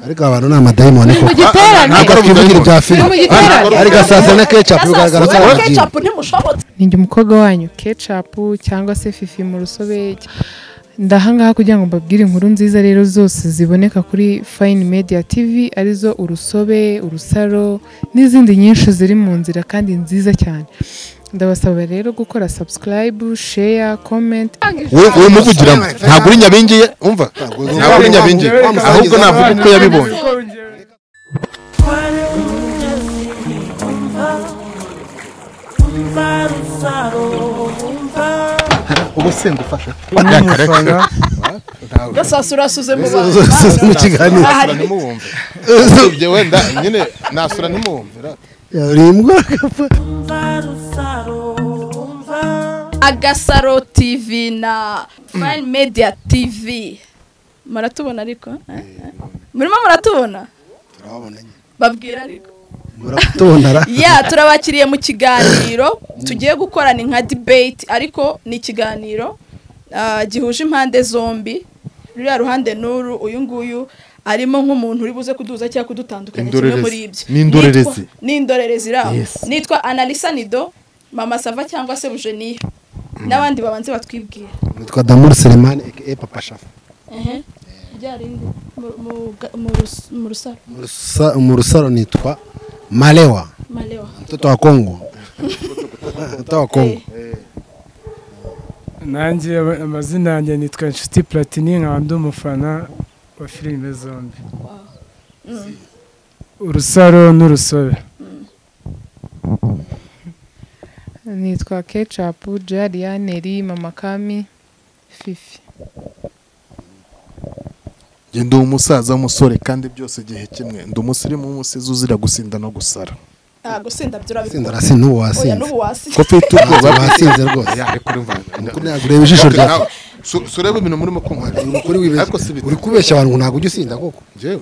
Ariko abantu ni amadayimoni Turi mu giterane. Ntabwo ari ubwigire bya filime. Turi mu giterane. Ariko sasa na ketchup bigaragara ko ari Ketchup ntimushobotse. Ninjye umukobwa wanyu Ketchup cyangwa se Fifi mu rusobe. Ndahangaha kugira ngo mbabwire inkuru nziza rero zose ziboneka kuri Fine Media TV, arizo Urusobe, Urusaro n'izindi nyinshi ziri mu nzira kandi nziza cyane. Ndabasaba rero gukora subscribe, share, comment. Wowe muvugiramo ntabwo uri nyabingiye, umva ntabwo uri nyabingiye, ahubwo navuga uko yabibonye. Ubu se ngufasha Gasasura asuze mu Asuze mu kiganiro. Usibye wenda nyine nasura ntimwumve. Rimbwa Agasaro TV na Fine Media TV. Muratubona ariko? Murimo muratubona? Turababona nyine. Babwira ariko. Muratubona. Ya, turabakiriye mu kiganiro tugiye gukorana nka debate, ariko ni ikiganiro gihuje impande zombi. Ruriya ruhande nuru uyu nguyu arimo nk'umuntu uri buze kuduza cyangwa kudutandukanya kimwe muri ibyo. N'indorerezi. N'indorerezi raho. Nitwa Analisa Nido, Mama Sava cyangwa se Bujeniya. N'abandi babanze batwibwira. Nitwa Damour Selemani aka Papa Shafa. Byarinde mu rusaro. Mu rusaro nitwa Malewa. Malewa. Mtoto wa Kongo. Mtoto wa Kongo. Nanjye amazina yanjye nitwa Inshuti Platini, nkaba ndi umufana wa filime zombi. Urusaro n'Urusobe. Nitwa Ketchup, Jaria, Neri, Mama Kami, Fifi. Njye ndi umusaza w'umusore kandi byose gihe kimwe. Ndi umusirimu w'umusizi uzira gusinda no gusara. Gusinda byo urabikora. Sinda rasi n'ubu wasinze. Oya n'ubu wasinze. Ko mfite ubwoba wasinze rwose. Ya ariko urumva. Ntabwo ureba ijisho ryawe. Sureba ibintu murimo kunywa. Uri kubeshya abantu ntabwo ujya usinda koko. Njyewe?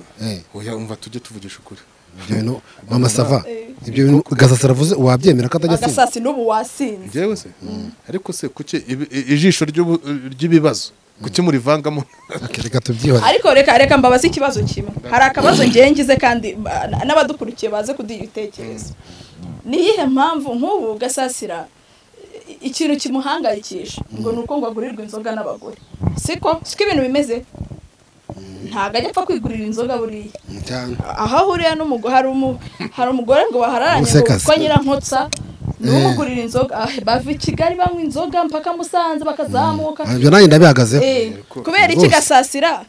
Oya umva tujye tuvugisha ukuri. Ibyo bintu Mama Sava, ibyo bintu Gasasira avuze wabyemera ko atajya asinda? Gasasi n'ubu wasinze. Njyewe se? Ariko se kuki ijisho ry'ibibazo kuki murivangamo? Reka tubyihore. Ariko reka mbabaze ikibazo kimwe. Hari akabazo ngiye ngize kandi n'abadukurikiye baze kuduha ibitekerezo. Ni iyihe mpamvu nk'ubu Gasasira ikintu kimuhangayikisha ngo nuko ngo agurirwe inzoga n'abagore? Siko ibintu bimeze? Ntago ajya apfa kwigurira inzoga buriya. Aho ahuriye n'umugore hari umugore ngo bahararanye ngo ko Nyirankotsa n'umugurira inzoga, bava i Kigali banywa inzoga mpaka Musanze bakazamuka. Ibyo nanjye ndabihagazeho. Kubera iki Gasasira?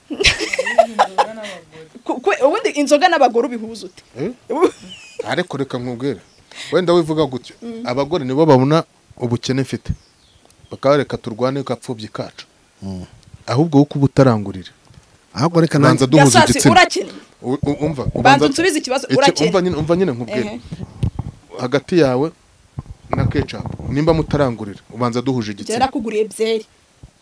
Ubundi inzoga n'abagore ubihuza ute? Ariko reka nkubwire, wenda wivuga gutyo, abagore nibo babona ubukene mfite bakareka turwane gapfubyi kacu. Ahubwo uko ubutarangurira. Ahubwo reka nanze duhuza igitsina. Urakene. Umva, ubanza unsubize ikibazo urakene. Umva nyine nkubwire. Hagati yawe na Ketchup nimba mutarangurira ubanza duhuje igitsina. Narakuguriye byeri.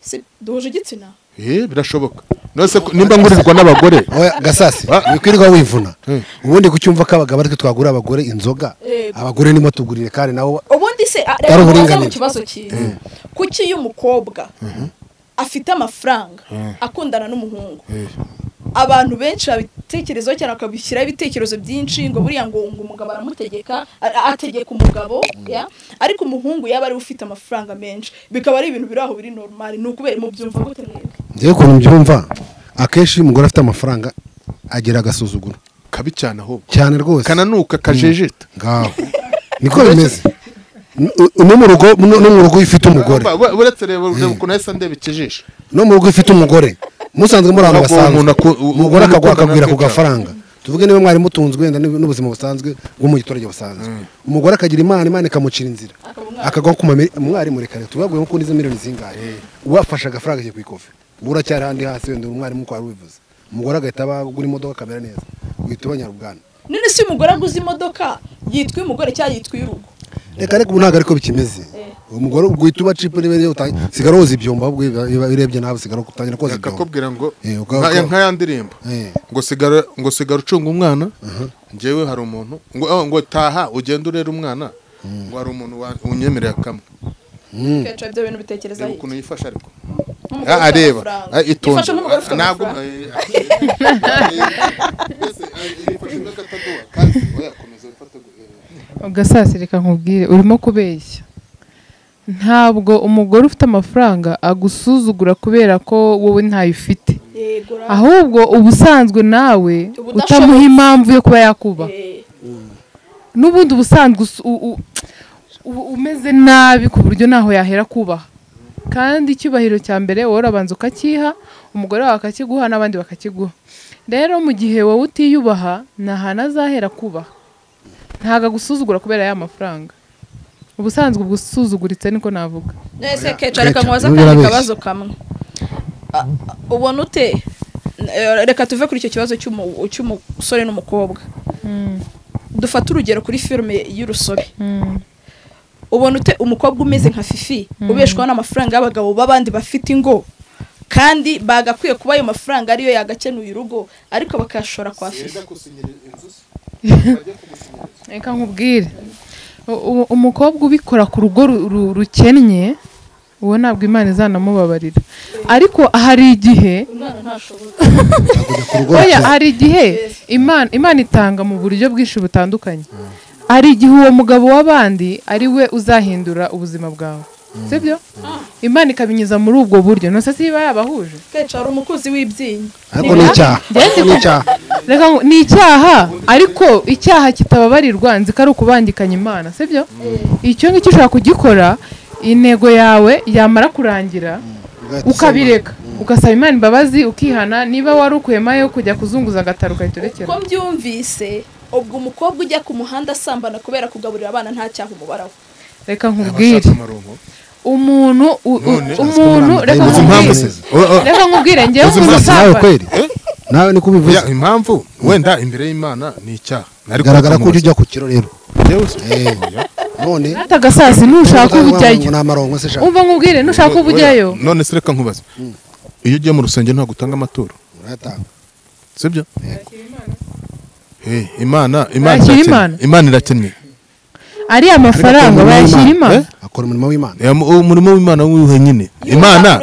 Si duhuje igitsina? Birashoboka. Nose nimba ngurirwa n'abagore. Oya Gasasi, wikwirirwa wivuna. Ubundi kucyumva ko abagabo ariko twagura abagore inzoga, abagore nimo tugurire kandi nabo. Ubundi se reka mu kibazo kintu. Kuki iyo umukobwa afite amafaranga akundana n'umuhungu, abantu benshi babitekerezo cyane bakabishyira ibitekerezo byinshi ngo buriya ngo umugabo aramutegeka, ategeka umugabo ya, ariko umuhungu yaba ari ufite amafaranga menshi bikaba ari ibintu biri aho biri normal. Ni ukubera mu byumva gute mwebwe? Ngiye ukuntu mbyumva, akenshi umugore afite amafaranga agira agasuzuguro kabi cyane, ahubwo cyane rwose kananuka kajejeta. Ngaho niko bimeze. No mu rugo ifite umugore, uretse reba ukuntu yahise ndeba ikijisho. No mu rugo ifite umugore musanzwe muri abantu basanzwe, umugore akagwa akagwira ku gafaranga. Tuvuge niba mwari mutunzwe wenda n'ubuzima busanzwe bwo mu giturage busanzwe, umugore akagira Imana ikamucira inzira akagwa ku mwari murekare tubaguye nko kuri miliyoni zingahe, wafasha agafaranga cye kwikofe uracyari handi hasi wenda umwari muko wari ubivuze, umugore agahita abagura imodoka akamera neza, uhita ubanyarugana. None si umugore aguze imodoka yitwa umugore cyangwa yitwa urugo? Reka reka ubu ntabwo ariko bikimeze. Umugore guhita uba chip niba utangira woza ibyombo, ahubwo urebye nawe sigara utangira koza ibyombo. Akakubwira ngo nka ya ndirimbo ngo sigara ucunga umwana, njyewe hari umuntu ngo taha ugende urera umwana, ngo hari umuntu unyemerera kamwe. Keca ibyo bintu bitekereza ukuntu yifasha ariko Areba itonde ntabwo Gasasira, reka nkubwire, urimo kubeshya. Ntabwo umugore ufite amafaranga agusuzugura kubera ko wowe ntayo ufite, ahubwo ubusanzwe nawe utamuha impamvu yo kuba yakubaha. N'ubundi ubusanzwe umeze nabi ku buryo naho yahera kubaha. Kandi icyubahiro cya mbere wowe urabanza ukakiha, umugore wawe akakiguha n'abandi bakakiguha. Rero mu gihe wowe utiyubaha, nta hantu azahera kubaha. Ntabwo agusuzugura kubera ya mafaranga. Ubusanzwe ubusuzuguritse niko navuga. Nese Keca, reka nkubaze akandi kabazo kamwe. Ubona ute, reka tuve kuri icyo kibazo cy'umusore n'umukobwa. Dufate urugero kuri filime y'urusobe. Ubona ute umukobwa umeze nka Fifi ubeshwaho n'amafaranga y'abagabo b'abandi bafite ingo, kandi bagakwiye kuba ayo mafaranga ariyo yagakenuye urugo, ariko bakayashora kwa Fifi? Reka nkubwire, umukobwa ubikora ku rugo rukennye, uwo ntabwo Imana izanamubabarira. Ariko hari igihe hari igihe Imana itanga mu buryo bwinshi butandukanye. Hari igihe uwo mugabo w'abandi ari we uzahindura ubuzima bwawe, sibyo? Imana ikabinyuza muri ubwo buryo. None se iba yabahuje? Keca, ari umukuzi w'ibyinyo. Ariko ni icyaha. Reka ni icyaha, ariko icyaha kitababarirwa nzi ko ari ukubangikanya Imana, sibyo? Icyo ngicyo ushobora kugikora, intego yawe yamara kurangira ukabireka, ugasaba Imana imbabazi, ukihana. Niba wari ukuyemayo kujya kuzunguza agataro ugahita urekera. Uko mbyumvise, ubwo umukobwa ujya ku muhanda asambana kubera kugaburira abana nta cyaha umubaraho. Reka nkubwire, umuntu reka nkubwire ngewe umuntu usambana nawe niko ubivuze. Impamvu wenda imbere y'Imana ni icyaha, garagara ko ujya ku kiro rero. None ata Gasasi, nushaka ubujyayo, umva nkubwire, nushaka ubujyayo. None se reka nkubaze, iyo ugiye mu rusengero ntabwo utanga amaturo? Uratanga, sibyo? Imana Imana irakennye. Ari amafaranga bayashyira Imana, akora umurimo w'Imana. Umurimo w'Imana wihe nyine. Imana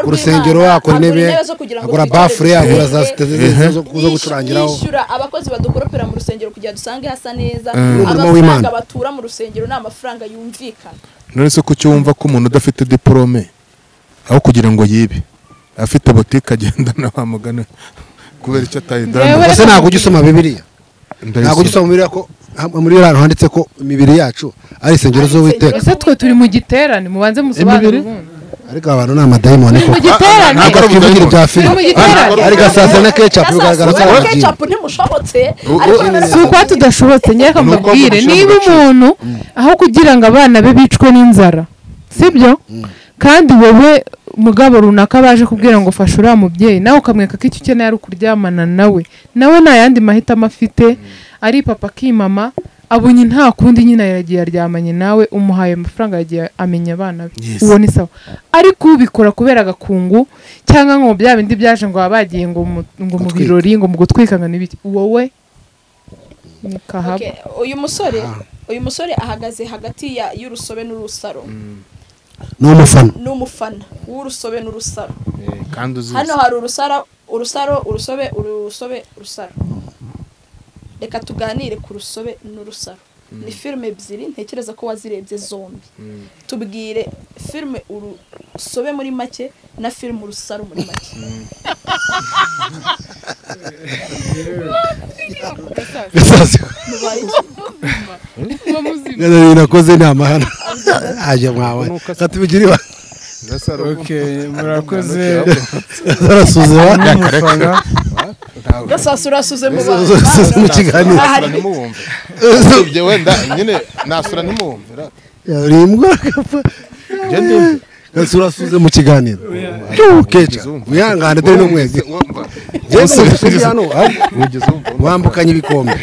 ku rusengero akora intebe, agura bafure, agura za siteze zo gucurangiraho, yishyura abakozi badukoropera mu rusengero kugira dusange hasa neza. Amafaranga batura mu rusengero ni amafaranga yumvikana. None se kuki wumva ko umuntu udafite diplome aho kugira ngo yibe afite botike agenda na wa mugana kubera icyo atayidana? Ese ntabwo ujya usoma Bibiliya? Ntabwo ujya usoma Bibiliya ko muri rano handitse ko imibiri yacu ari insengero z'Uwiteka? Ese twe turi mu giterane, mubanze musobanure ubundi. Ariko abantu ni amadayimoni koko. Ntabwo twivugira ibya filime. Ariko Gasasa na Kecapu bigaragara ko ari Kecapu ntimushobotse. Si uko tudashobotse, nyereka mbabwire, niba umuntu aho kugira ngo abana be bicwe n'inzara, sibyo? Kandi wowe mugabo runaka baje kubwira ngo fasha uriya mubyeyi, nawe ukamwereka ko icyo ukeneye ari ukuryamana nawe, nawe nta yandi mahitamo afite, ari papa akimama, abonye nta kundi nyine yagiye aryamanye nawe, umuhaye amafaranga yagiye amenya abana be, uwo ni sawa. Ariko ubikora kubera agakungu cyangwa ngo bya bindi byaje ngo bagiye ngo mu birori, ngo mu gutwikanga n'ibiki, wowe ni kahaba. Uyu musore ahagaze hagati y'urusobe n'urusaro. Ni umufana w'urusobe n'urusaro. Hano hari urusaro, urusaro, urusobe, urusobe, urusaro. Reka tuganire ku rusobe n'urusaro. Ni filime ebyiri ntekereza ko wazirebye zombi. Tubwire filime urusobe muri make na filime urusaro muri make. Nakoze inama hano aje mwawe katubigiriwa. Okay, murakoze. Arasuze Gasasura asuze mu bantu mu kiganiro. Ibyo wenda nyine nasura ntimwumvira. Rimbwa kapfa. Gasura asuze mu kiganiro. Keca wihangane dore n'umwezi. Wambukanye ibikombe.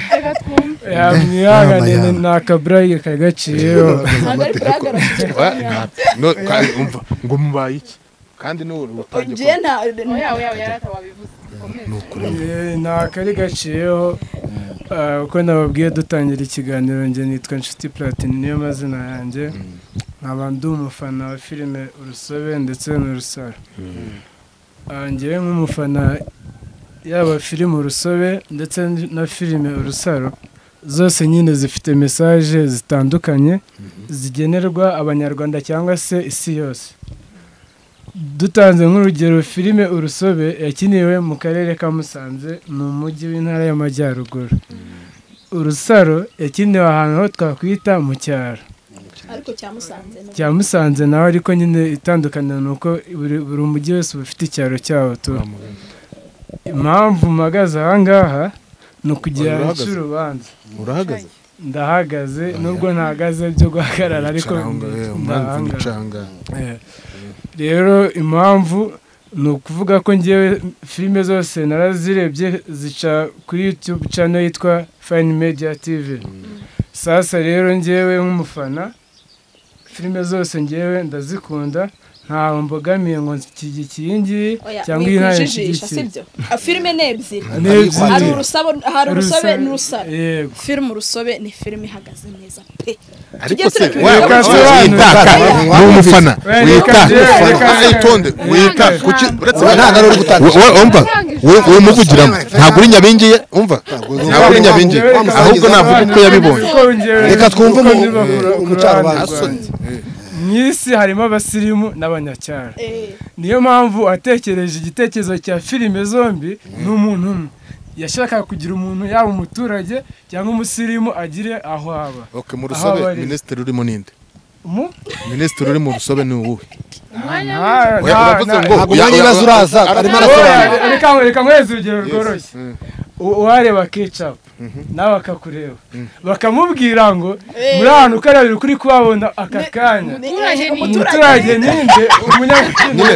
Mwihangane ni akaburage kagaciyeho. Ngo mubaye iki? Kandi n'ubu nta kari gaciyeho. Uko nababwiye dutangira ikiganiro, njye nitwa Nshuti Platini, niyo mazina yanjye. Nkaba ndi umufana wa filime Urusobe ndetse n'Urusaro. Njyewe nk'umufana yaba filime Urusobe ndetse na filime Urusaro, zose nyine zifite message zitandukanye zigenerwa abanyarwanda cyangwa se isi yose. Dutanze nk'urugero, filime Urusobe yakiniwe mu karere ka Musanze, ni umujyi w'intara y'Amajyaruguru. Urusaro yakiniwe ahantu ho twakwita mu cyaro, ariko cya Musanze cya Musanze naho, ariko nyine itandukaniro ni uko buri mujyi wese uba ufite icyaro cyawo tu. Impamvu mpagaze aha ngaha ni ukugira ngo Urahagaze? nce urubanza. Urahagaze? Ndahagaze nubwo ntahagaze byo guhagarara, ariko Impamvu ndahangaha. nicanga. Rero impamvu ni ukuvuga ko ngewe filime zose narazirebye, zica kuri YouTube channel yitwa Fine Media TV. Sasa rero ngewe nk'umufana, filime zose ngewe ndazikunda, ntawe mbogamiye ngo nshyigikiye iyi ngiyi Oya, cyangwa iyi ntayo wikwijijisha, nshyigikiye. sibyo? Filime ni ebyiri. Ni ebyiri. Hari Urusabo, hari Urusobe n'Urusaro. Yego. Filime Urusobe ni filime ihagaze neza pe. Ariko Tujye se tureka Reka witaka sobanure. ni umufana Reka witaka reka itonde wita kuki uretse Oya, ntabwo ari uri gutanga. Umva, wowe umuvugiramo, ntabwo uri nyabingiye, umva, ntabwo uri nyabingiye, ahubwo navuga uko yabibonye. Uko njyewe- Reka twumve uko nziba ku umucarubanza. ruhande rwanjye. Mu isi harimo abasirimu n'abanyacyaro. Niyo mpamvu watekereje igitekerezo cya filime zombi ni umuntu umwe yashakaga kugira umuntu, yaba umuturage cyangwa umusirimu, agire aho aba. Okay, mu Aho Rusobe abariza. Minisitiri urimo ninde? Mu Minisitiri uri mu Rusobe ni uwuhe? Nta- Oya, uravuze ngo Ntabwo umwanya ibibazo uraza, arimo arasobanura. Oya, reka nkweze urugero rworoshye. Uwareba Kecapu nawe akakureba, bakamubwira ngo muri ahantu ukarabira ukuri kubabona aka kanya, umuturage ninde, umunyakuri? Nyine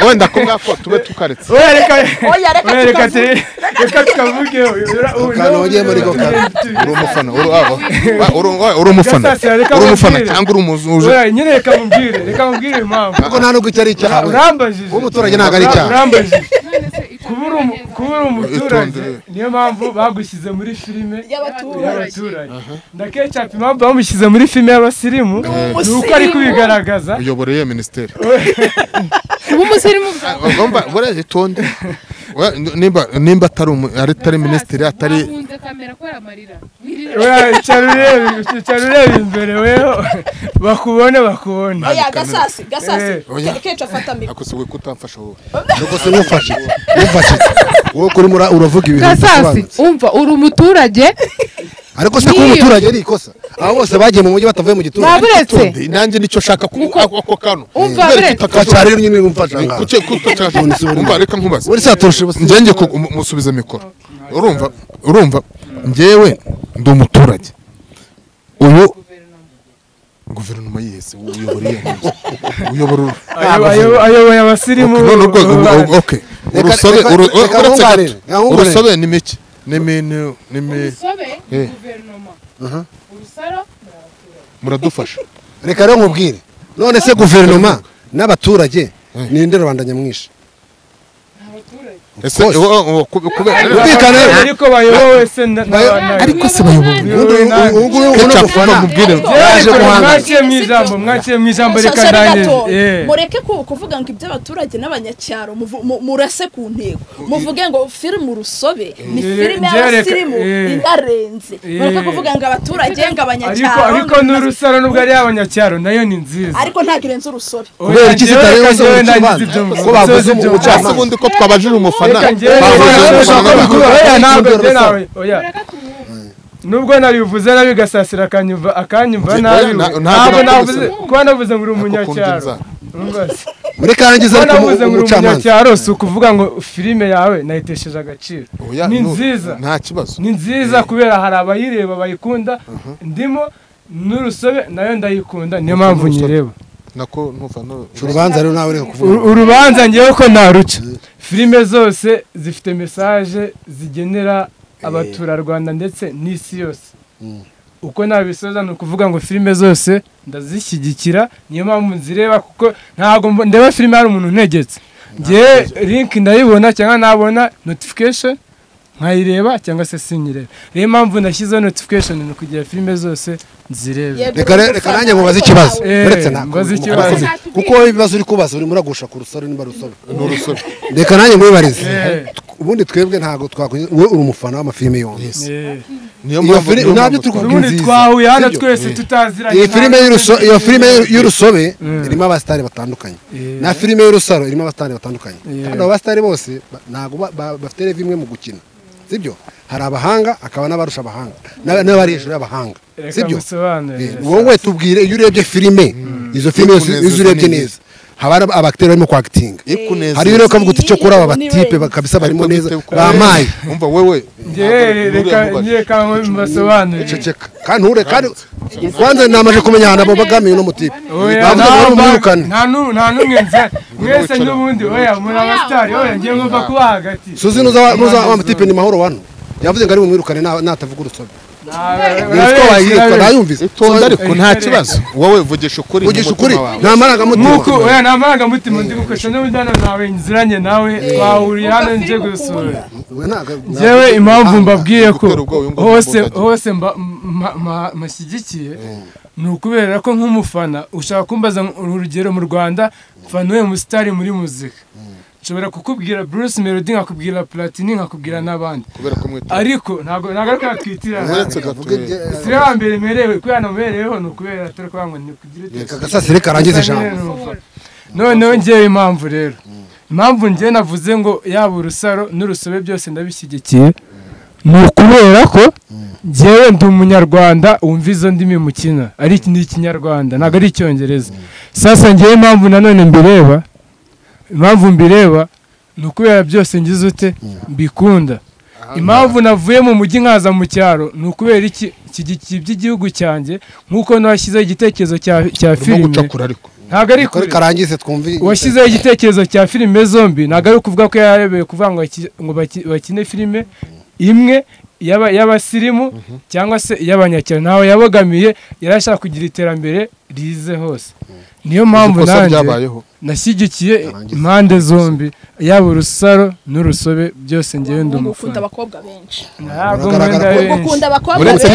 wenda ko ngako tube tukaretse. Oya, reka Oya, reka oya, reka tukavuge. reka tukavuge. Akantu wagiye muri ko kare. Uri umufana, uri umufana, Gasasira, reka uri umufana mubwire. cyangwa uri umuzuje? Oya, nyine reka mubwire impamvu. Kuko nta nubwo icyo ari icyaha we. Urambajije. Kuba umuturage ntabwo ari icyaha. Urambajije. Kuba uri umuturage, Itonde. niyo mpamvu bagushyize muri filime y'abaturage. y'abaturage. Na Kecapu impamvu bamushyize muri filime y'abasirimu ni uko ari kubigaragaza. Uyobora iyo minisiteri? Kuba umusirimu. Umva, buriya itonde. Oya, nimba atari atari minisitiri, atari Wahunze kamera kubera amarira. Oya, icara ureba imbere weho, bakubone. Oya, Gasasi, Gasasi. Oya. Kenshi afata mikoro. Ako se we kutamfasha wowe? Nuko se nkufashe nkufashe, wowe kuri uravuga ibintu Gasasi, bidasobanutse. umva, uri umuturage. Ariko se kuba Niyo. umuturage ari ikosa? Abo bose bagiye mu mujyi batavuye mu giturage. Ntaburetse. Itonde, nanjye nicyo shaka ako kantu. Umva, Kubera buretse. kitakaje- Fasha rero nyine umfasha ngaho. Kuki umva, reka nkubaze. Uri saturusha ubusa. Njye musubize mikoro. Urumva, njyewe ndi umuturage. Uyu guverinoma yihese, uyobora iyo nzu, uyobora Ayoboye abasirimu. Okay, none ubwo okay. Urusobe Reka uretse nkunganire, gato. reka nkunganire. Urusobe ni miki? Ni mi Urusobe ni guverinoma, Urusaro ni abaturage. Muradufasha. Reka rero nkubwire, none se guverinoma n'abaturage ninde rubanda nyamwinshi? Ni abaturage. Ese kubera Ubwikane. Ariko bayobowe se Ariko se bayobowe? Ubundi ubu ngubu uno Kecapu, mufana mubwire. yaje guhangana. Mwaciye mu ijambo, reka Sorry ndangize. gato. Mureke kuvuga ngo iby'abaturage n'abanyacyaro, murase ku ntego, muvuge ngo filime Urusobe ni filime y'abasirimu inarenze. Mureke kuvuga ngo abaturage, ngo Ariko abanyacyaro. ariko n'Urusaro nubwo ari abanyacyaro nayo ni nziza. Ariko ntabwo irenze Urusobe. Kubera iki Njyewe zitarenze reka njyewe urubanza? ndangize ibyo mvuga. Ko bavuze Nsoze ibyo mvuga. Ese umucamanza. ubundi ko twabajije umufana, Reka njyewe bavuze umufana oya, ntabwo njye Urusaro. nawe, oya, nubwo nabivuze nabi, Gasasira akanyumva Oya, nabi. ntabwo Ntabwo navuze. navuze kuba navuze ngo uri Nako kundya umunyacyaro. inzara. Urumva se? Muri karangiza Kuba ariko navuze ngo uri umucamanza. umunyacyaro si ukuvuga ngo filime yawe nayitesheje agaciro. Oya, Ni nziza. Nta kibazo. Ni nziza kubera hari abayireba bayikunda, ndimo n'Urusobe nayo ndayikunda, niyo mpamvu Urusobe. nyireba. Nako ntuva no Urubanza rero nawe reka kuvuga. Urubanza ngewe ko naruca, filime zose zifite message zigenera abaturarwanda ndetse n'isi yose. Uko nabisoza ni ukuvuga ngo filime zose ndazishyigikira, niyo mpamvu nzireba, kuko ntabwo ndeba filime hari umuntu untegetse. Ngewe link ndayibona cyangwa nabona notification Nkayireba cyangwa se sinyireba. Rero impamvu nashyizeho notification ni kugira filime zose nzirebe. Reka nanjye mubaze ikibazo. Uretse mbaze ikibazo. Kuko ibibazo uri kubaza uri muragusha ku rusaro nimba rusobe. N'urusobe. Reka nanjye mwibarize. Ubundi twebwe ntago twakuye uri umufana w'amafilime yombi. Niyo mpamvu nabyo turi kuvuga nziza. Twahuye hano twese tutaziranye. Iyi filime y'urusobe, iyo filime y'urusobe irimo abastari batandukanye. Na filime y'urusaro irimo abastari batandukanye. Kandi abo bastari bose ntago bafite level imwe mu gukina. Sibyo? Hari abahanga akaba n'abarusha abahanga n'abari hejuru y'abahanga. Sibyo? Wowe tubwire iyo urebye filime, izo filime izo urebye neza haba abakteri barimo kwactinga. Hari rero kavuga uti cyo kuri aba batipe kabisa barimo neza bamaye. Umva wewe reka mbasobanurire. Ceceka kandi hure kandi kwanza namaje kumenya ahantu abo bagamiye no mutipe. Bavuze ngo mwirukane. Nta numwe nze mwese n'ubundi oya muri abastari oya ngiye ngomba kuba hagati. Suzi nuza wa mutipe ni mahoro wano. Yavuze ngo ari bumwirukane natavuga urusobe. Itonde ariko nta kibazo. Wowe vugisha ukuri. Vugisha ukuri. Nta marangamutima. Nuko oya nta marangamutima ndi gukoresha n'ubundi hano nawe nziranye nawe twahuriye hano nje gusura. Njyewe impamvu mbabwiye ko hose mashyigikiye ni ukubera ko nk'umufana ushaka kumbaza urugero mu Rwanda mfana uwe musitari muri muzika. Nshobora kukubwira Bruce Melody nkakubwira Platini nkakubwira n'abandi. Ariko ntago nagaruka twitirana. Si wa mbere merewe kubera namereweho ni ukubera atari kuvuga ngo ni kugira ute. Gasasire karangize ijambo. Noneho ngewe impamvu rero. Impamvu ngewe navuze ngo yaba urusaro n'urusobe byose ndabishyigikiye ni ukubera ko ngewe ndi umunyarwanda wumva izo ndimi mukina ari ni ikinyarwanda ntago ari icyongereza. Sasa ngewe impamvu nanone mbireba impamvu mbireba ni ukubera byose ngize ute mbikunda. Impamvu navuye mu mujyi nkaza mu cyaro ni ukubera iki by'igihugu cyanjye nkuko nashyizeho igitekerezo cya filime. Ntago ari kure karangize twumvi. Washyizeho igitekerezo cya filime zombi ntago ari ukuvuga ko yarebeye kuvuga ngo bakine filime imwe y'abasirimu cyangwa se y'abanyacyaro. Ntawe yabogamiye yarashaka kugira iterambere rize hose. Niyo mpamvu nanjye nashyigikiye impande zombi yaba urusaro n'urusobe byose ngewe ndi umufana. Ukunda abakobwa benshi. Ntabwo ukunda abakobwa benshi.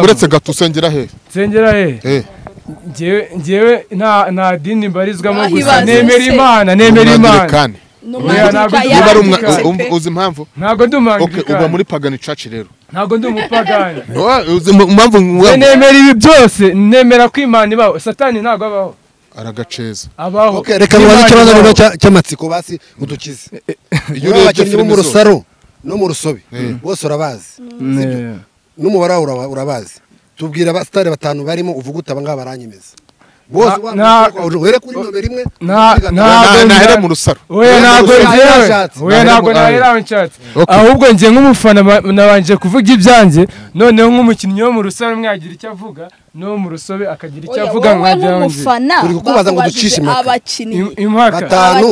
Uretse gato usengera he? Nsengera he? Ngewe nta dini mbarizwamo gusa nemera Imana, nemera Imana. Uzi impamvu? Ntabwo ndi umwanglikani. Uba muri pagani church rero. Ntabwo ndi umupagani. Uzi impamvu nemera ibi byose, nemera ko Imana ibaho. Satani ntabwo abaho. Aragaceza. Abaho. Okay, reka mubaze ikibazo rero cy'amatsiko basi udukize. Iyo urebye filime mu rusaro no mu rusobe bose urabazi. N'umubare urabazi. Tubwira abastari batanu barimo uvuga utaba ngaba baranyemeza. Bose were kuri nomero imwe nahera mu rusaro. Oya ntabwo oya ntabwo nahera nshatse. Ahubwo ngiye nk'umufana nabanje kuvuga ibyanjye noneho nk'umukinnyi wo mu rusaro umwe agira icyo avuga no mu rusobe akagira icyo avuga nkajya nk'umufana. Turi kukubaza ngo ducishe impaka batanu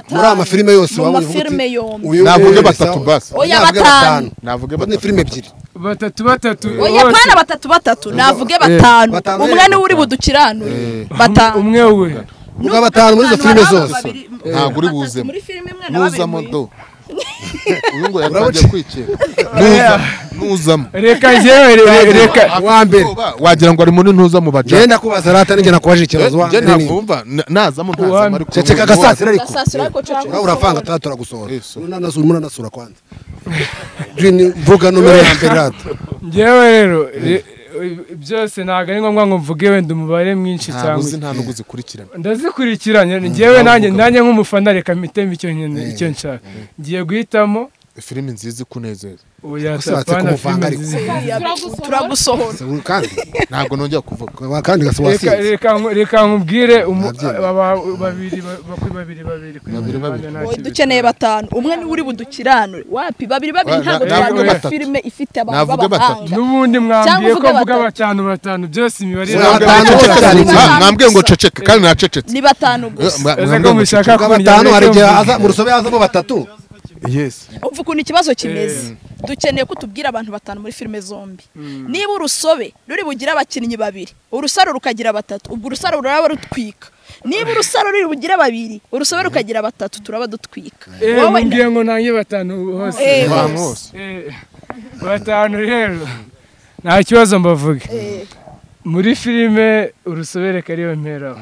muri amafilime yose wabonye uvuga navuge batatu basi. Oya batanu. Navuge batatu. Ni filime ebyiri. Batatu batatu. Oya pana batatu batatu navuge batanu. Umwe ni uri budukiranure. Batanu. Umwe we. Uga batanu muri izo filime zose. Ntabwo uri buzemo. Nuzamo do. Uyu ngo yatangiye kwikeka. Nuzamo. Reka njyewe reka wa mbere wagira ngo ari muri ntuza mu baja. Genda kubaza rata ninjye nakubaje ikibazo wa mbere. Ntabwo nazamo ntazamo ariko. Ceceka gasasira ariko. Uravanga turagusohora. Unanasura kwanza. Jini vuga nomero ya mbere rata. Njyewe rero byose ntabwo ari ngombwa ngo mvuge wenda umubare mwinshi cyangwa uzi nta nubwo uzikurikirana. Ndazikurikiranye njyewe nanjye nk'umufana reka mpitemo icyo nkeneye icyo nshaka. Ngiye guhitamo filime nziza ikunezeza. Oya tapana filime nziza. Turagusohora. Kandi ntabwo nongera kuvuga. Kandi gasowasinze. Reka nkubwire babiri babiri babiri. Dukeneye batanu. Umwe ni uri budukiranure. Wapi babiri babiri ntabwo twabona filime ifite abantu b'abahanga. N'ubundi mwambwiye ko mvuga batanu batanu byose imibare mwambwiye ngo ceceke kandi nacecetse. Ni batanu gusa. Ese ko mushaka batanu hari igihe aza mu rusobe hazamo batatu. Yes. Umva ukuntu ikibazo kimeze. Dukeneye ko tubwira abantu batanu muri filime zombi. Niba urusobe ruri bugira abakinnyi babiri, urusaro rukagira batatu, ubwo urusaro ruraba rutwika. Niba urusaro ruri bugire babiri, urusobe rukagira batatu, turaba dutwika. Wowe ngiye ngo nange batanu hose. Batanu rero. Nta kibazo mbavuge. Muri filime urusobe reka ariyo mperaho.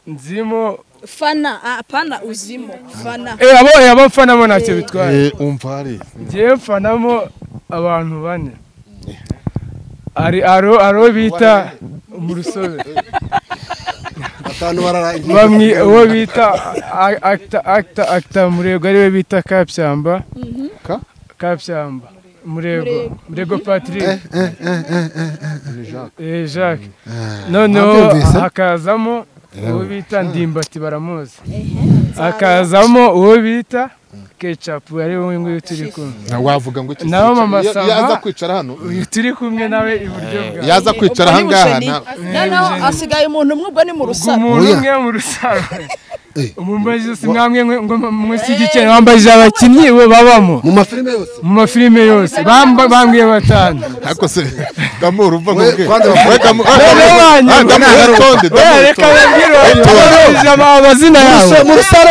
Nzimo fana apana uzimo fana. Abo mfana mo ntacyo bitwaye. Umva ari. Ngiye mfanamo abantu bane. Ari aro bita mu rusobe. Batanu bararaye. Bamwe uwo bita acta Murego ariwe bita Kapyamba. Kapyamba. Murego Patrick. Jacques. Noneho hakazamo uwo bita Ndimbati baramuzi. Akazamo uwo bita Ketchup ari wowe nguyu turi kumwe. Wavuga ngo iki? Naho mama Sava yaza kwicara hano. Uyu turi kumwe nawe iburyo bwa. Yaza kwicara aha ngaha. Noneho asigaye umuntu umwe ubwo ni mu rusaro. Umuntu umwe mu rusaro. Umumbaje si mwamwe ngo mwishyigikiye wambaje abakinnyi bo babamo. Mu mafilime yose. Mu mafilime yose bambwiye batanu. Ariko se Damuru uva ngo reka babwire amazina yabo. Mu rusaro.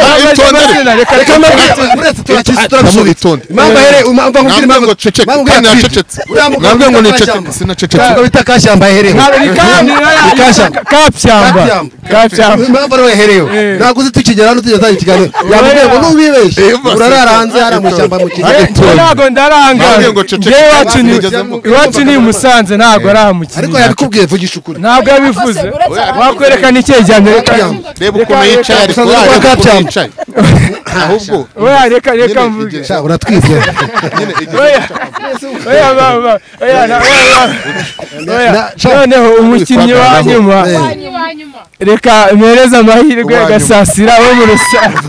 Reka Ntabwo ndaranga iwacu ni Musanze ntabwo arahamukira. Ariko yabikubwiye vugisha ukuri. Ntabwo yabivuze. Wakwerekana icyegeranyo reba ukuntu yicaye ariko yicaye. Ahubwo oya reka mvuge. Sha uratwibye. Oya baba oya oya noneho umukinnyi wa nyuma reka mpereze amahirwe Gasasira wo mu rusaro.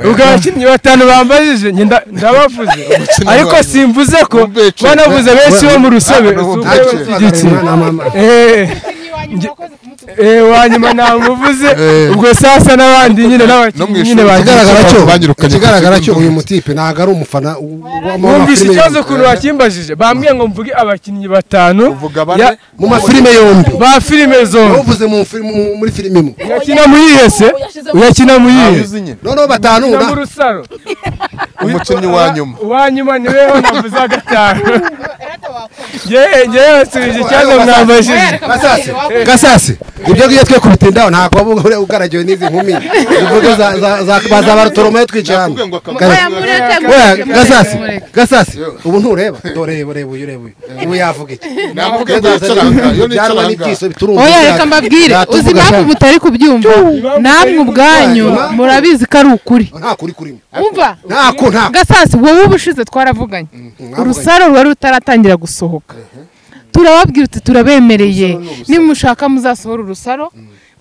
Ubwo abakinnyi batanu bambajije ndabavuze ariko simvuze ko banavuze benshi bo mu rusobe. Wanyuma namuvuze ubwo sasa n'abandi nyine n'abakinnyi nyine ikigaragara cyo uyu mutipe ntago ari umufana. Wumvise ikibazo ukuntu bakimbajije bambwiye ngo mvuge abakinnyi batanu mu mafilime yombi ba filime zombi. Uvuze muri filime imwe uyakina muri yese uyakina muri yese noneho batanu mu rusaro umukinnyi wa nyuma wa nyuma niwe navuze gatanu. Yewe nsubije ikibazo mwambajije. Gasasi ibyo ngiye twe kubitindaho ntabwo waba ugaragiwe n'izi nkumi uvuge za Barutoromayo twicaye hano. Gasasi Gasasi ubu ntureba dore reba uyu reba uyu ubu yavuga iki? Oya reka mbabwire uzi impamvu mutari kubyumva namwe ubwanyu murabizi ko ari ukuri. Nta kuri kurimo. Umva ntako Gasasi wowe ubushize twaravuganye urusaro rwari rutaratangira gusohoka turababwira uti turabemereye nimushaka muzasohora urusaro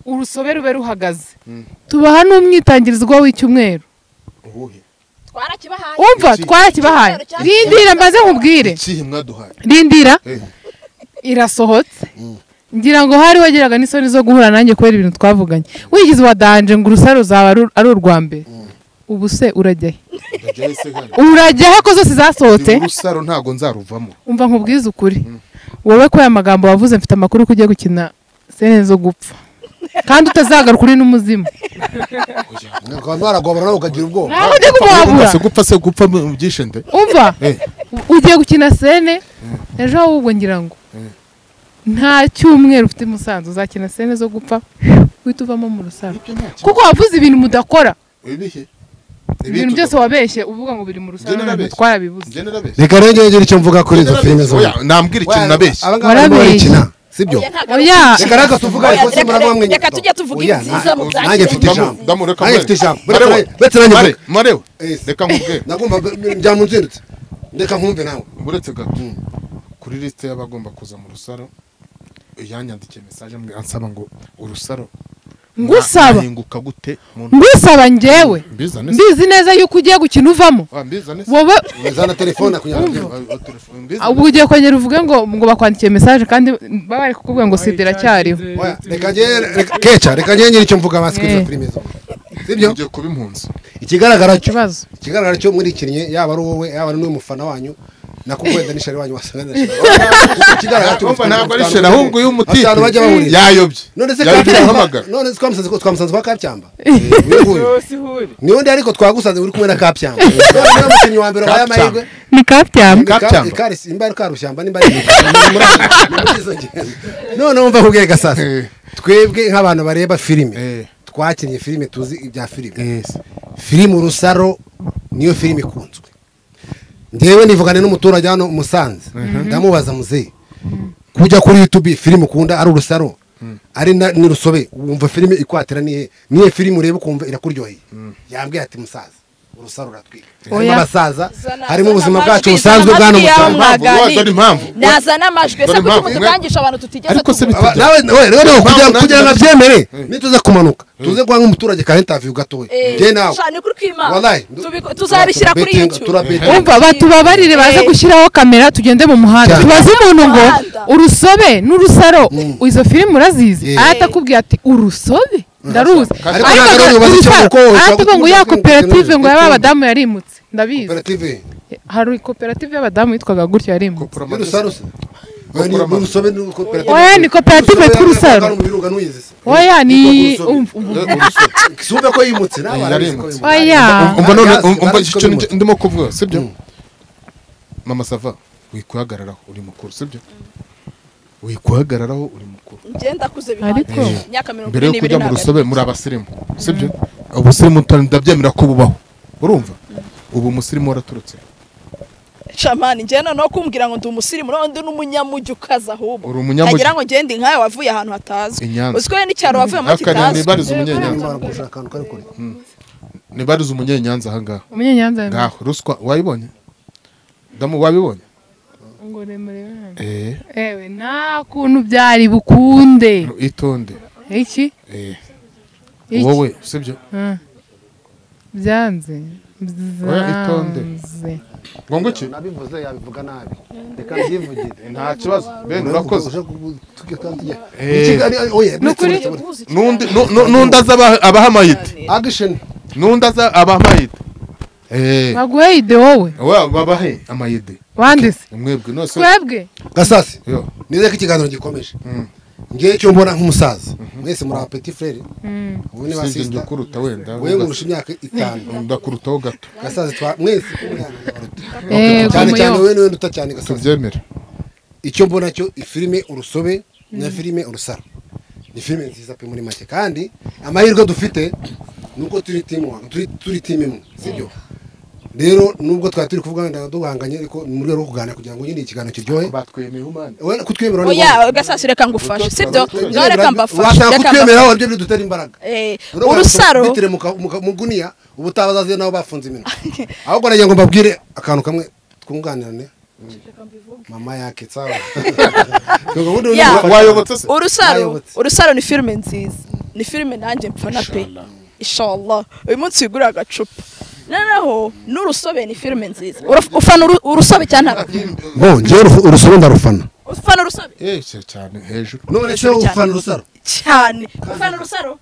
urusobe rube ruhagaze tubaha n'umwitangirizwa w'icyumweru. Umva twarakibahaye. Rindira mbaze nkubwire. Rindira irasohotse ngira ngo hari wageraga n'isoni zo guhura nanjye kubera ibintu twavuganye wigize wadanje ngo urusaro zaba ari urwa mbere. Ubu se urajya he? Urajya he ko zose zasohotse? Urusaro ntago nzaruvamo. Umva nkubwize ukuri wowe ko aya magambo wavuze mfite amakuru ko ugiye gukina sene zo gupfa kandi utazagaruka uri n'umuzimu. Ntabwo ugiye kumuhabura. Gupfa se gupfa byishende. Umva ugiye gukina sene ejo ahubwo ngira ngo nta cyumweru ufite Musanze uzakina sene zo gupfa uhita uvamo mu rusaro kuko wavuze ibintu mudakora. Ibintu byose wabeshye uvuga ngo biri mu rusaro twarabibuze. Reka rero ngere icyo mvuga kuri izo filime zombi. Nambwira ikintu nabeshye. Warabeshye sibyo? Reka reka tuvuga ariko se murabamwe. Reka tujye tuvuga ibyiza mu byacu. Nanjye mfite ijambo. Nanjye mfite ijambo. Uretse nanjye Marewe. Reka nkubwire. Nagomba byamunzindutse. Reka nkumve nawe. Uretse gato. Kuri liste y'abagomba kuza mu rusaro yanyandikiye message ansaba ngo urusaro ngusaba hinguka gute ngusaba njyewe mbizi neza yuko ugiye gukina uvamo wowe uzana telefone kunyandikira ubu ugiye kongera uvuge ngo bakwandikiye message kandi baba bari kukubwira ngo sida iracyariho. Reka njye keca reka njye ngira icyo mvuga basi kuri filime zo sibyo ugiye kuba impunzi. Ikigaragara cyo muri kinnye yaba ari wowe yaba ari n'umufana wanyu Nakukwenda ni shari wanyu wasanga na shari. Kigaragara cyumva ntabwo ari shari ahubwo uyu mutipe yayobye. None se kampamagara. None se twamusanze kwa Kabyamba. Ni undi ariko twagusanze uri kumwe na Kabyamba. None mukinyi wa mbere wa amahirwe. Ni Kabyamba. Kabyamba. Karisi imba ari karushyamba nimba ari. None umva kubwiye gasasa. Twebwe nk'abantu bareba filime. Twakinnye filime tuzi ibya filime. Filime Urusaro niyo filime ikunzwe. Ndewe nivugane n'umuturage hano Musanze ndamubaza muzehe kujya kuri YouTube filime ukunda ari Urusaro ari n'Urusobe wumva filime ikwatira nihe niye filime ureba ukumva irakuryoheye yambwiye ati musaza Urusaro uratwika harimo abasaza harimo ubuzima bwacu busanzwe bwa no nazana amajwi se kuko mutukangisha abantu tutigeze tuvuga nawe rero kugira ngo abyemere nituze kumanuka tuze kwa nk'umuturage ka interview gatoya je nawe wallahi tuzabishyira kuri YouTube umva batubabarire baze gushyiraho kamera tugende mu muhanda tubaze umuntu ngo Urusobe n'Urusaro izo filime urazizi atakubwiye ati Urusobe ndaruzi ariko ngo ya koperative ngo yaba abadamu yarimutse ndabizi koperative hari koperative y'abadamu yitwaga gutyo yarimutse oya ni koperative tw'Urusaro oya ni sumva ko yimutse oya umva none umva icyo ndimo kuvuga sibyo mama sava wikuhagararaho uri mukuru sibyo wikuhagararaho uri mukuru ngenda kuze bihagije imyaka 42 mbere yo kujya mu Rusobe muri abasirimu sibyo ubusirimu ndabyemera ko bubaho urumva ubu musirimu waraturutse Shamani ngenda no kumbwira ngo ndi umusirimu no ndi n'umunyamujyi ukaza ahubwo ntagira ngo ngende nkawe wavuye ahantu hatazwi uziko n'icyaro wavuye mu kitazwi nibariza umunyenyanza nibariza umunyenyanza aha ngaha umunyenyanza ngaho ruswa wayibonye damu wabibonye ngo remere ewe nta kuntu byari bukunde itonde iki wowe sibyo byanze oya itonde ngo iki nabivuze yabivuga nabi reka byivugire nta kibazo ben urakoze nundi nundi aza abaha amayite action nundi aza abaha amayite baguhe ide wowe babahe amayide wandise mwebwe nose twebwe gasasi nizeye ko ikiganiro gikomeje ngiye cyo mbona nk'umusaza mwese muri petit frère ubu ni basista ndakuruta wenda wewe ngurusha imyaka 5 ndakurutaho gato gasazi twa mwese cyane cyane wewe niwe nduta cyane gasazi tubyemera icyo mbona cyo ifilime Urusobe na filime Urusaro ni filime nziza pe muri make kandi amahirwe dufite nuko turi team turi team imwe sibyo rero nubwo twari turi kuvuga wenda duhanganye ariko mu rwego rwo kuganira kugira ngo nyine ikiganiro kiryohe batwemeye umwana we kutwemera ni oya gasasi reka ngufashe sibyo ngaho reka mbafashe reka kutwemera aho byo dutera imbaraga Urusaro bitire mu guniya ubutabazaziye nabo bafunze iminwa ahubwo nagira ngo mbabwire akantu kamwe twunganirane mama yake sawa wayobotse se Urusaro ni filime nziza ni filime nanjye mpfana pe inshallah uyu munsi wigurira agacupa noneho n'Urusobe ni filime nziza ufana Urusobe cyane ngo ngewe Urusobe ndarufana ufana Urusobe cyane hejuru none se ufana Urusaro cyane ufana Urusaro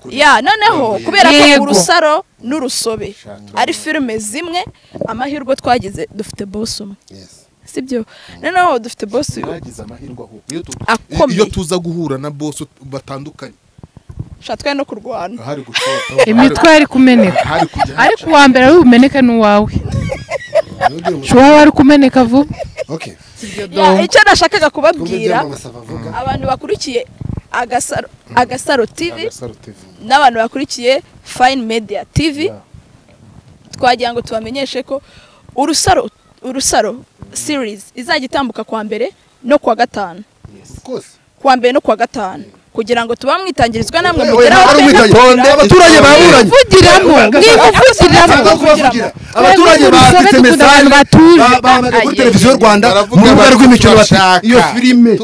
ya noneho kubera ko Urusaro n'Urusobe ari filime zimwe amahirwe twagize dufite boss umwe sibyo noneho dufite boss iyo tuza guhura na boss batandukanye shatwe no kurwana imitwe yari kumeneka ariko uwa mbere ari bumeneke n'uwawe uwawe ari kumeneka vuba icyo nashakaga kubabwira abantu bakurikiye Agasaro TV n'abantu bakurikiye Fine Media TV twagira ngo tubamenyeshe ko Urusaro series izajya itambuka kwa mbere no kuwa gatanu kuwa mbere no kuwa gatanu kugira ngo tubamwitangirizwa namwe mugeraho abaturage baburanye vugiramo mwivugiramo abaturage banditse message bahamagaye kuri televiziyo Rwanda mu rubuga rw'imikino bati iyo filime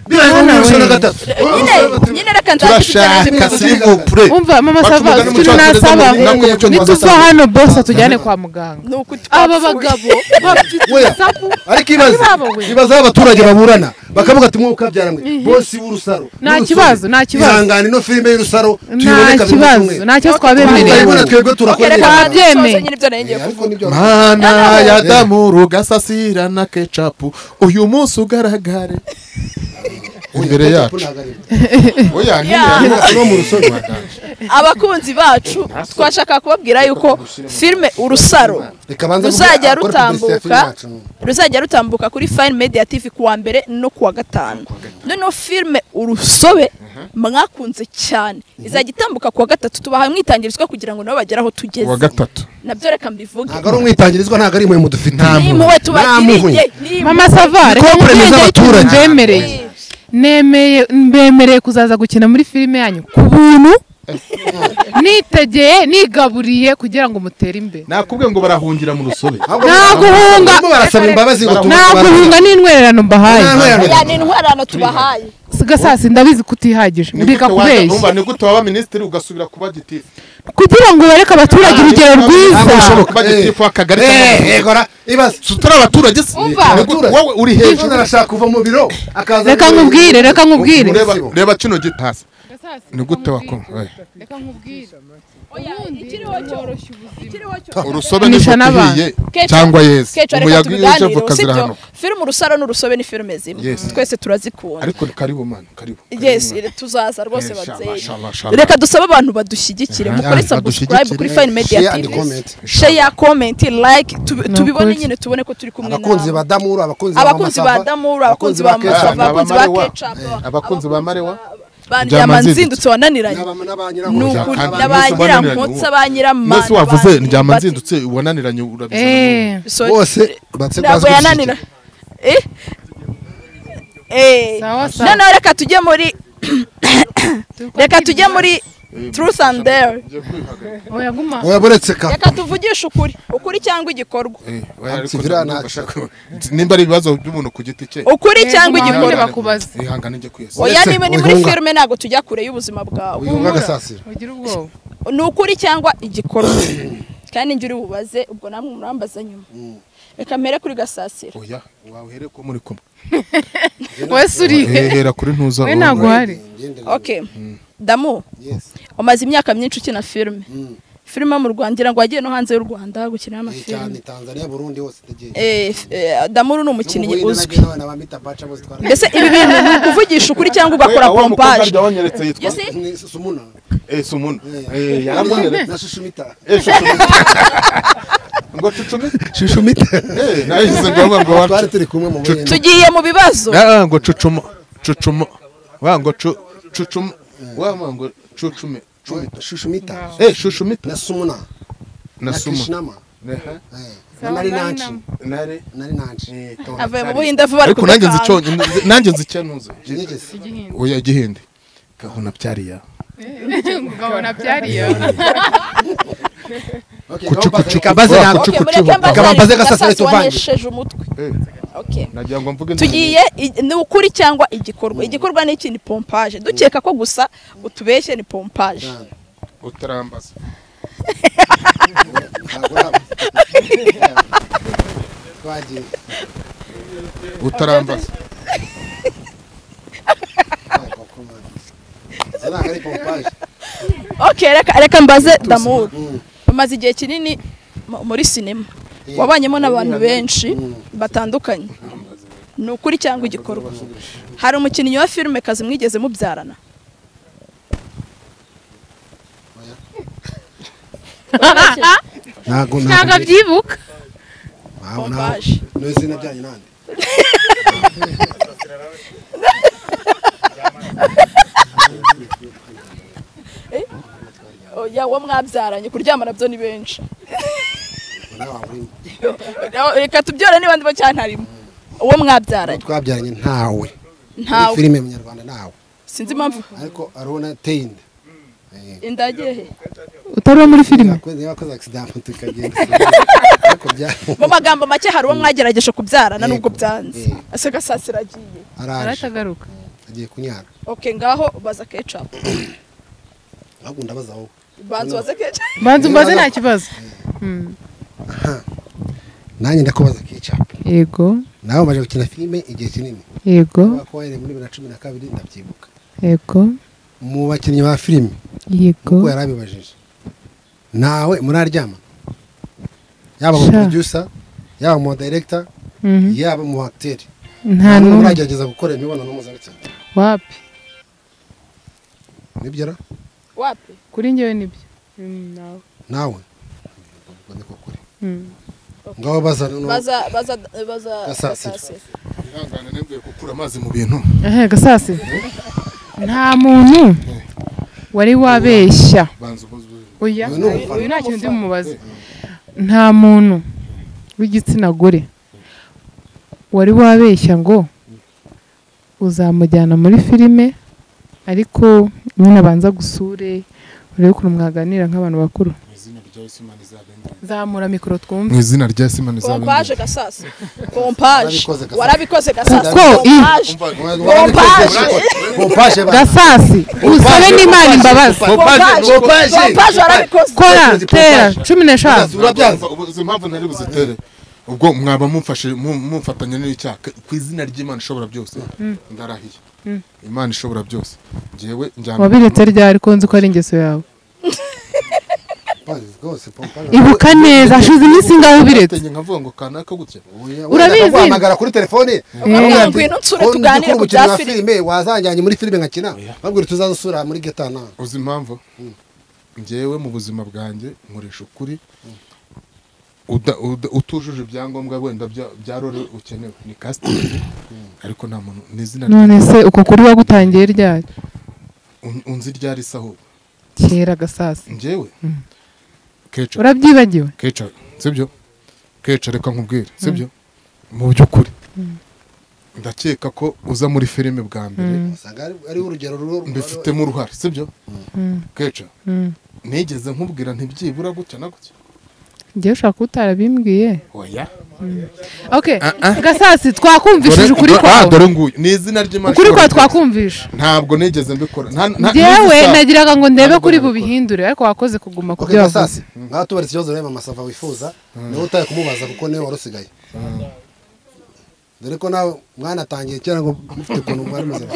bibaye muri 2023 nyine reka turashaka s'il vous plaît umva mama sava tunasaba nituva hano boss atujyane kwa muganga aba bagabo ariko ibaza abaturage baburana Bakavuga ati mwuka byaramwe. Bosi w'urusaro. Nta kibazo, nta kibazo. Ihangane no filime y'urusaro tuyiboneka nta kibazo, nta kibazo twabemereye. Ubona twebwe turakora. Twabyemeye. Mana ya Damuru Gasasira na Kecapu uyu munsi ugaragare imbere yacu. Oya ni no mu rusobe. Abakunzi bacu twashaka kubabwira yuko filme Urusaro ruzajya rutambuka kuri Fine Media TV kuwa mbere no kuwa gatanu. Noneho filme Urusobe mwakunze cyane izajya itambuka kuwa gatatu, tubaha mwitangirizwa kugira ngo nabo bagere aho tugeze. Kuwa gatatu nabyo reka mbivuge. Ntago ari umwitangirizwa, ntago ari imwe mudufite. Ni tubagiriye. Mama Sava reka mbemereye. Nemeye mbemereye kuzaza gukina muri filime yanyu ku buntu. Nitegeye nigaburiye kugira ngo mutere imbere. Nakubwiye ngo barahungira mu rusobe. Naguhunga barasaba imbabazi ngo naguhunga n'intwererano mbahaye. Ya ni intwererano tubahaye. Gasasi ndabizi kutihagije. Ndika kubeshya. Umva ni gute waba ministeri ugasubira kuba gitifu? Kugira ngo bareke abaturage urugero rwiza. Kuba gitifu akagari. Egora ibaze tutari abaturage se. Wowe uri hejuru arashaka kuva mu biro akaza. Reka nkubwire, reka nkubwire. Reba kino gitasi. Ni gute wako? Reka nkubwire. Oya ikiriho cyo Urusobe ni fotiye cyangwa yeze. Umuyaga iyo uvuka zirahanuka. Filime Urusaro n'Urusobe ni filime zimwe. Twese turazikunda. Ariko karibu man, karibu. Yes, tuzaza rwose babyeyi. Reka dusabe abantu badushyigikire mukore subscribe kuri Fine Media TV. Share, comment, like, tubibone nyine tubone ko turi kumwe nawe. Abakunzi ba Damuru, abakunzi ba Damuru, abakunzi ba Masava, abakunzi ba Ketchup, abakunzi ba Marewa. Ndyama nzindutse wananiranye. N'abanyirankotsa banyiramana. Nese wavuze ndyama nzindutse wananiranye urabizi. Bose batse yananira. Noneho reka tujye muri reka tujye muri Truth and Dare. Oya guma. Oya buretse ka. Reka tuvugishe ukuri, ukuri cyangwa igikorwa. Nimba ari ibibazo by'umuntu ku giti cye. Ukuri cyangwa igikorwa. Ihangane njye kwiyesa. Oya niba ni muri filme ntago tujya kure y'ubuzima bwawe. Uyunga Gasasira. Ugira ubwoba. Ni ukuri cyangwa igikorwa. Kandi njye uri bubaze ubwo namwe murambaza nyuma. Reka mpere kuri Gasasira. Oya wahere ko muri kumwe. Wese uri hera kuri ntuza. We ntago hari. Okay. Damu. Yes. Umaze imyaka myinshi ukina filme. Filme mu Rwanda ngo wagiye no hanze y'u Rwanda gukina amafilme. Cyane Tanzania, Burundi hose ndagiye. Damuru ni umukinnyi uzwi. Mbese ibi bintu ni ukuvugisha ukuri cyangwa ugakora pompage. Sumuna. Sumuna. Yaramwanyeretse na Shushumita. Shushumita. Ngo cucumita. Shushumita. Nayize ngo twari turi kumwe mu Buhinde. Tugiye mu bibazo. Ngo cucuma cucuma. Wa ngo cucuma. Wa ngo cucume. Shushumita. Shushumita. Na Sumuna. Na Sumuna. Nari nanci. Nari nanci. Avuye mu Buhinde vuba ariko nanjye nzi nanjye nzi cyanuze. Oya igihinde. Gahona byariya. Gahona byariya. Kabaze Gasasira tuvange. Umutwe. Okay. Nagira ngo mvuge tugiye ni ukuri cyangwa igikorwa. Igikorwa ni iki? Ni pompage. Dukeka ko gusa utubeshye ni pompage. Utarambaza. Utarambaza. Okay, reka mbaze Damuru. Umaze igihe kinini muri sinema. Wabanyemo n'abantu benshi batandukanye. Ni ukuri cyangwa igikorwa. Hari umukinnyi wa filme kazi mwigeze mubyarana? Ntago byibuka. Pompage. N'izina byanyu nande? Oya wo mwabyaranye kuryamana byo ni benshi. Reka tubyore niba ndi bacyantarimo. Uwo mwabyaranye. Twabyaranye ntawe. Ntawe. Filime munyarwanda ntawe. Sinzi impamvu. Ariko arona teyinde. Indagiye he? Utari muri filime. Yakoze accident tukagenda. Ariko bya. Mu magambo make hari uwo mwagerageje kubyarana nubwo byanze. Ase Gasasira agiye. Aratagaruka. Agiye kunyara. Okay, ngaho baza Ketchup. Ahubwo ndabaza wowe. Banzu baze Ketchup. Banzu mbaze nta kibazo. Nanjye ndakubaza Ketchup. Yego. Nawe umaze gukina filime igihe kinini. Yego. Ko wahereye muri 2012 ndabyibuka. Yego. Mu bakinnyi ba filime. Yego. Kuko yarabibajije. Nawe muraryama. Yaba mu producer, yaba mu director, yaba mu acteur. Nta n'umwe muragerageza gukora imibonano mpuzabitsina. Wapi? Nibyo ra? Wapi? Kuri njyewe nibyo. Nawe. Nawe. Niko kuri. Ngaho baza no baza baza baza Gasasira. Ihangane nembuye gukura amazi mu bintu. Gasasi. Nta muntu wari wabeshya. Oya, uyu nta kintu ndimubaza. Nta muntu w'igitsina gore wari wabeshya ngo uzamujyana muri filime, ariko nyine abanza gusure urebe ukuntu mwaganira nk'abantu bakuru. Zamura mikoro twumve. Mu izina rya Simoni izabendera. Pompaje Gasasi. Pompaje. Warabikoze Gasasi. Kuko pompaje. Pompaje Gasasi. Usabe n'Imana imbabazi. Pompaje. Pompaje warabikoze. Kora tera 15. Urabyanze. Uzi impamvu ntari buzitere. Ubwo mwaba mumfashe mumfatanya n'icyaha ku izina ry'Imana ishobora byose. Ndarahiye. Imana ishobora byose. Ngewe njyana. Wabiretse ryari ko nzi ko ari ingeso yawe? Ibuka neza hashize iminsi ngaho ubiretse. Nkavuga ngo kanaka gutya. Urabizi guhamagara kuri telefone. Ngwino nsure tuganire ku bya filime. Wazanjyanye muri filime nkakina. Babwira tuzazusura muri Getana. Uzi impamvu? Ngewe mu buzima bwanjye nkoresha ukuri. Utujuje ibyangombwa wenda bya role ukenewe ni casting, ariko nta muntu n'izina. None se uko kuri wagutangiye ryari? Unzi ryari saho? Kera Gasasi. Ngewe Keca. Urabyibagiwe? Keca, sibyo? Keca reka nkubwire, sibyo? Mu by'ukuri ndakeka ko uza muri filime bwa mbere usanga ari urugero mbifitemo uruhare, sibyo? Keca nigeze nkubwira ntibyibura gutya na gutya. Ngiye ushaka utarabimbwiye. Oya. Okay, Gasasi twakumvishije ukuri kwawe. Dore nguyu ni izina ry'Imana. Ukuri kwawe twakumvisha. Ntabwo nigeze mbikora. Ngewe nagiraga ngo ndebe kuri bubihindure ariko wakoze kuguma ku byo wavuze. Gasasi, ngaho tubaretse ikibazo rero Mama Sava wifuza, niwe utaye kumubaza kuko niwe warusigaye. Dore ko nawe mwana atangiye kera ngo mufite ukuntu mwari muzima.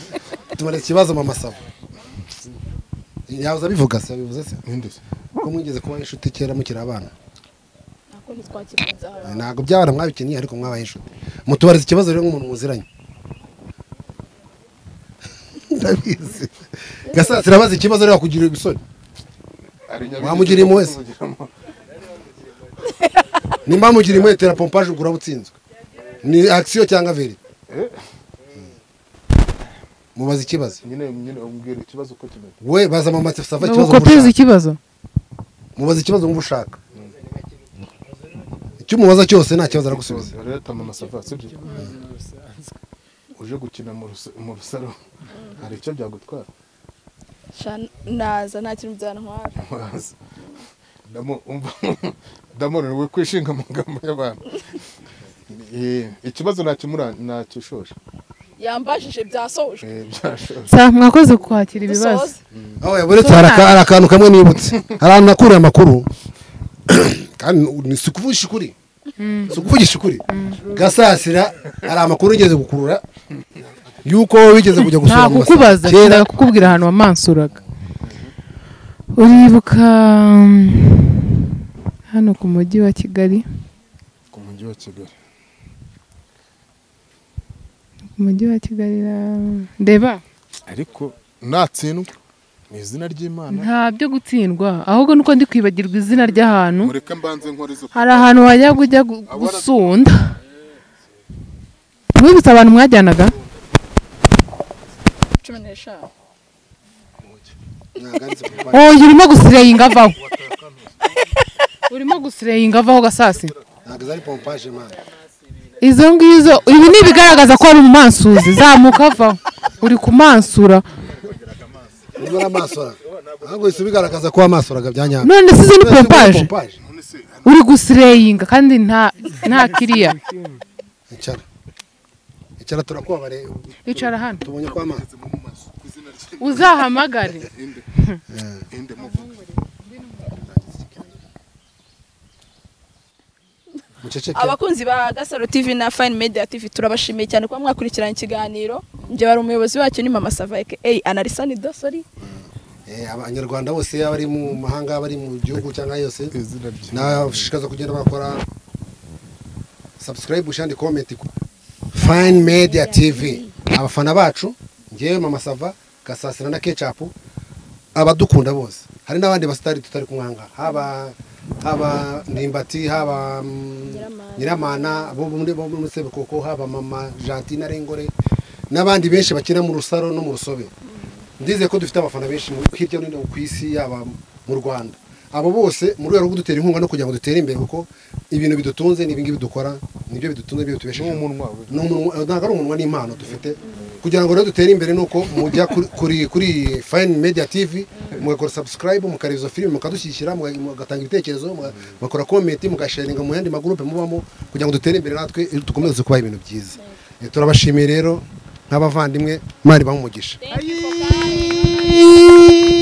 Tubaretse ikibazo Mama Sava. Yahoze abivuga se abivuze se? Ninde se? Ko mwigeze kuba inshuti kera mukiri abana. Ntabwo byabana mwabikeneye ariko mwabaye inshuti. Mutubarize ikibazo rero nk'umuntu muziranye. Ndabizi. Gasasi rabaza ikibazo rero kugira ibisoni. Wamugira imwe se. Nimba mugira imwe tera pompage ugura butsinzwe. Ni action cyangwa veri? Mubaza ikibazo. Nyine umbwira ikibazo uko kimeze. We baza Mama Sava ikibazo. Uko ikibazo? Mubaza ikibazo ngo ushaka. Icyo umubaza cyose nta kibazo aragusubiza. Leta Mama Sava sibyo? Uje gukina mu rusaro hari icyo byagutwara? Naza nta kintu byantwara. Ndamurira we kwishinga amagambo y'abantu. Ikibazo nakishoshe. Yambajije byasojwe. Sa mwakoze kwakira ibibazo. Aho yaburetse hari akantu kamwe nibutse. Hari ahantu nakuriye amakuru. Kandi ni sikuvugisha ukuri. Sikuvugisha ukuri. Gasasira hari amakuru ugeze gukurura yuko wigeze kujya gusura mu kukubaza kera kukubwira ahantu wamansuraga. Uribuka hano ku mujyi wa Kigali? Ku mujyi wa Kigali. Ku mujyi wa Kigali ndeba. Ariko natsindwa mu izina ry'Imana. Nta byo gutsindwa ahubwo nuko ndi kwibagirwa izina ry'ahantu. Mureke mbanze nkore izo. Hari ahantu wajya kujya gusunda. Mwibutsa abantu mwajyanaga? 15. Oya urimo gusireyinga avaho. Urimo gusireyinga avaho Gasasi. Ntabwo ari pompage man. Izo ngizo ibi ni bigaragaza ko ari umumansuzi zamuka avaho. Uri kumansura. Urimo amansura. Ntabwo isi bigaragaza ko amansuraga byanyanga. None sizo ni pompage. Uri gusireyinga kandi nta kiriya. Icara. Icara turakubabare. Icara hano. Tubonye ko amazi. Uzahamagare. nceceke. Abakunzi ba Gasaro TV na Fine Media TV, turabashimiye cyane kuba mwakurikiranye ikiganiro. Njye wari umuyobozi wacyo ni Mama Sava aka Analisani Dosori. Abanyarwanda bose, abari mu mahanga, abari mu gihugu cyangwa yose, Izina rye. nabashishikaza kugenda bakora subscribe, share and comment Fine Media TV. Abafana bacu, ngewe Mama Sava, Gasasira na Ketchup, abadukunda bose, hari n'abandi basitari tutari kumwanga, haba Ndimbati, haba Nyiramana, bo muri Sebukoko, haba Mama Jantina Rengore n'abandi benshi bakina mu Rusaro no mu Rusobe. Ndizeye ko dufite abafana benshi hirya no hino ku isi, yaba mu Rwanda. Abo bose, mu rwego rwo kudutera inkunga no kugira ngo dutere imbere, kuko ibintu bidutunze ni ibingibi dukora, nibyo bidutunze, nibyo bitubeshejeho. Ni umunwa. Ni umunwa, ntabwo ari umunwa, ni impano dufite. Kugira ngo rero dutere imbere, nuko mujya kuri Fine Media TV, mugakora subscribe, mukareba izo filime, mukadushyigikira, mugatanga ibitekerezo, mugakora comment, mugasharinga mu yandi magurupe mubamo, kugira ngo dutere imbere natwe dukomeze kubaha ibintu byiza. Turabashimiye rero nk'abavandimwe. Imana ibahe umugisha. Thank you for coming.